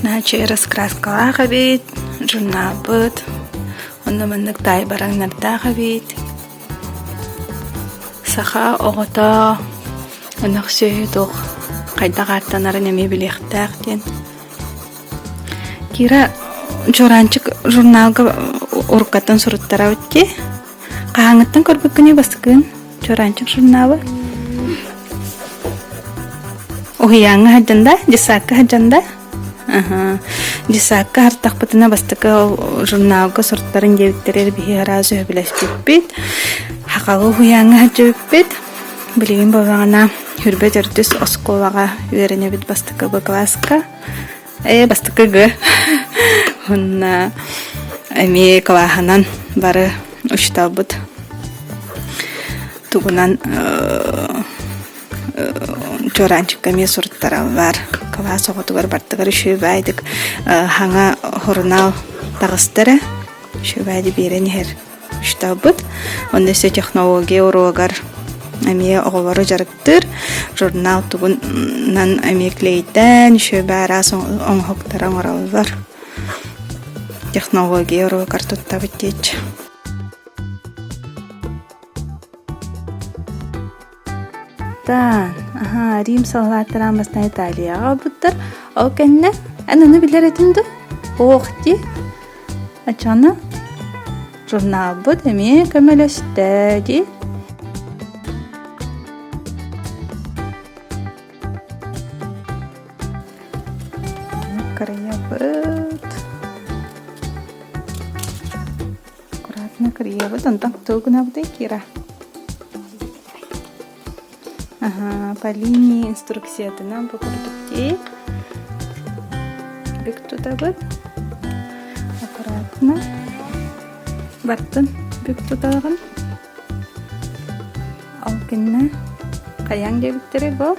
Наһаа үчүгэй раскраскалаах эбит, журналбыт, онно маннык таайбараҥнардаах эбит. Саха оҕото ынах сүөһү туох хайдах ааттанарын эмиэ билиэхтээх диэн. Кира Чуораанчык журналга уруккаттан суруттарабыт дии. Хаһааҥҥыттан көрбүккүнүй бастакыгын Чуораанчык журналы? Уһуйааҥҥа сылдьан да, десакка сылдьан да? Аһа. Десакка артахпытына бастакы ол журналга суруттарын диэбиттэригэр биһи араас сөбүлэспиппит. Хахалы уһуйааҥҥа сылдьыбыппыт. Билигин буоллаҕына Хүрбэ төрдүс оскуолаҕа үөрэнэбит бастакы Б кылааска. Ээ, бастакы Г. Уонна эмиэ кылааһынан бары учууталбыт тугунан чуораанчыкка эмиэ суруттараллар. Кылаас оҕотугар бардыгар үчүгэй баайдык хаҥа сурунаал таҕыста эрэ үчүгэй баайдык биэрэн иһэр учууталбыт. Онно өссө технология уруогар эмиэ оҕолору дьарыктыыр. Журнал тугунан эмиэ клейдээн, үчүгэй араас оҥоһуктары оҥороллор. Технология уруогар туттабыт диэччи. Таан, аһаа, Рим саллааттара бастаан Италияҕа ылбыттар. Ол кэннэ, эн ону билэр этиҥ дуо? Ох дии. Оччоҕуна журналбыт эмиэ көмөлөстө дии. Кырыйабыт. Аккуратно кырыйабыт, онтон тугу гынабытый, Кира? Ага, по линии инструкциятынан бу курдук дии. Бүк тутабыт. Аккуратно. Бартын бүк тутаҕын. Ол кэннэ хайаан диэбиттэрий бу?